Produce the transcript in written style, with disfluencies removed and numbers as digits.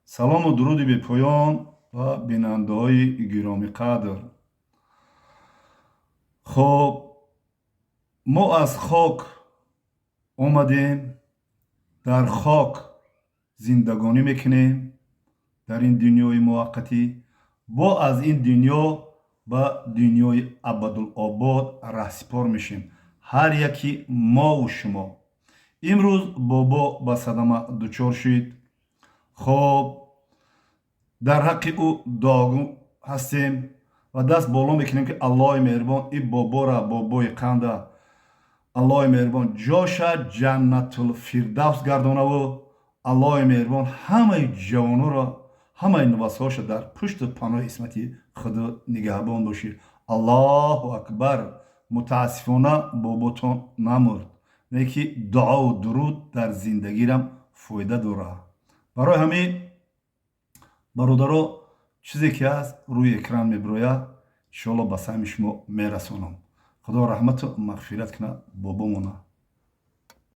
Салому дуруди бепоён ба бинандаҳои гиромиқадр. Хоб, мо аз хок омадем, дар хок зиндагонӣ мекунем дар ин дунёи муваққатӣ, бо аз ин дунё ба дунёи абадулобод раҳсипор мешем ҳар яки мову шумо. Имрӯз бобо ба садама дучор шуд. Хоб, дар ҳаққи ӯ дуогӯ ҳастем ва даст боло мекунем, ки Аллоҳи меҳрубон и бобора, бобои қанда, Аллоҳи меҳрубон ҷоша Ҷаннатулфирдавс гардонаву Аллоҳи меҳрубон ҳамаи ҷавононро, ҳамаи нувасҳоша дар пушту паноҳи исмати худ нигаҳбон бошӣ. Аллоҳу акбар! Мутаассифона, боботон намурд, не ки дуову дуруд дар зиндагирам фоида дорад. Барои ҳамин, бародаро, чизе ки ҳаст, рӯи экран мебирояд, иншоалло ба саҳми шумо мерасонам. Худо раҳмату мағфират кунад бобомона.